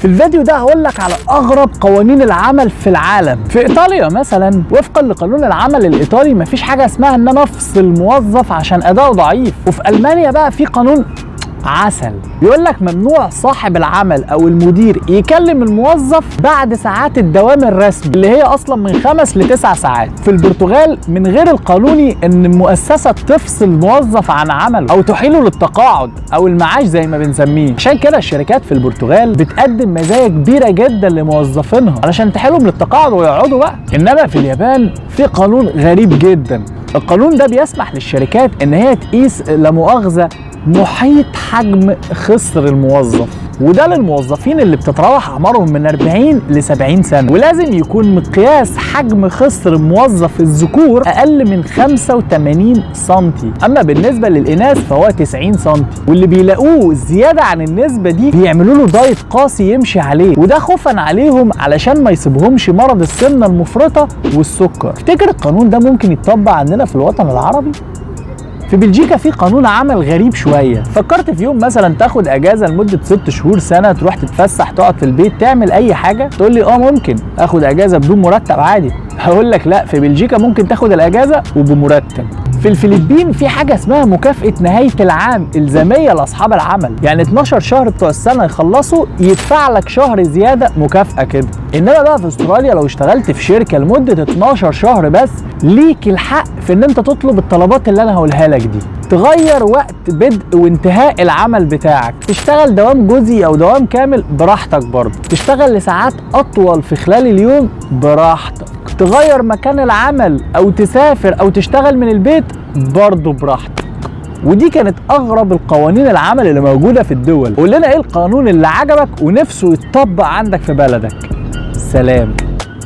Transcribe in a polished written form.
في الفيديو ده هقول لك على اغرب قوانين العمل في العالم. في ايطاليا مثلا، وفقا لقانون العمل الايطالي مفيش حاجة اسمها ان انا افصل موظف عشان اداؤه ضعيف. وفي المانيا بقى في قانون عسل بيقول لك ممنوع صاحب العمل او المدير يكلم الموظف بعد ساعات الدوام الرسمي اللي هي اصلا من 5 ل9 ساعات. في البرتغال من غير القانوني ان المؤسسة تفصل موظف عن عمله او تحيله للتقاعد او المعاش زي ما بنسميه. عشان كده الشركات في البرتغال بتقدم مزايا كبيرة جدا لموظفينها علشان تحيلهم للتقاعد ويقعدوا بقى. انما في اليابان في قانون غريب جدا. القانون ده بيسمح للشركات ان هي تقيس لا مؤاخذة محيط حجم خصر الموظف، وده للموظفين اللي بتتراوح اعمارهم من 40 ل 70 سنة، ولازم يكون مقياس حجم خصر موظف الذكور اقل من 85 سم، اما بالنسبة للاناث فهو 90 سم، واللي بيلاقوه زيادة عن النسبة دي بيعملوا له دايت قاسي يمشي عليه، وده خوفا عليهم علشان ما يصيبهمش مرض السمنة المفرطة والسكر. افتكر القانون ده ممكن يتطبق عندنا في الوطن العربي؟ في بلجيكا في قانون عمل غريب شوية. فكرت في يوم مثلا تاخد اجازه لمدة 6 شهور سنة، تروح تتفسح، تقعد في البيت، تعمل اي حاجة؟ تقول لي اه ممكن اخد اجازه بدون مرتب عادي. هقول لك لا، في بلجيكا ممكن تاخد الاجازة وبمرتب. في الفلبين في حاجة اسمها مكافاة نهاية العام الزامية لاصحاب العمل، يعني 12 شهر بتوع السنة يخلصوا يدفع لك شهر زيادة مكافاة كده. انما بقى في استراليا لو اشتغلت في شركة لمدة 12 شهر بس ليك الحق في ان انت تطلب الطلبات اللي انا هقولها لك دي. تغير وقت بدء وانتهاء العمل بتاعك، تشتغل دوام جزئي او دوام كامل براحتك، برضه تشتغل لساعات اطول في خلال اليوم براحتك، تغير مكان العمل او تسافر او تشتغل من البيت برضه براحتك. ودي كانت اغرب القوانين العمل اللي موجودة في الدول. قول لنا ايه القانون اللي عجبك ونفسه يتطبق عندك في بلدك. سلام.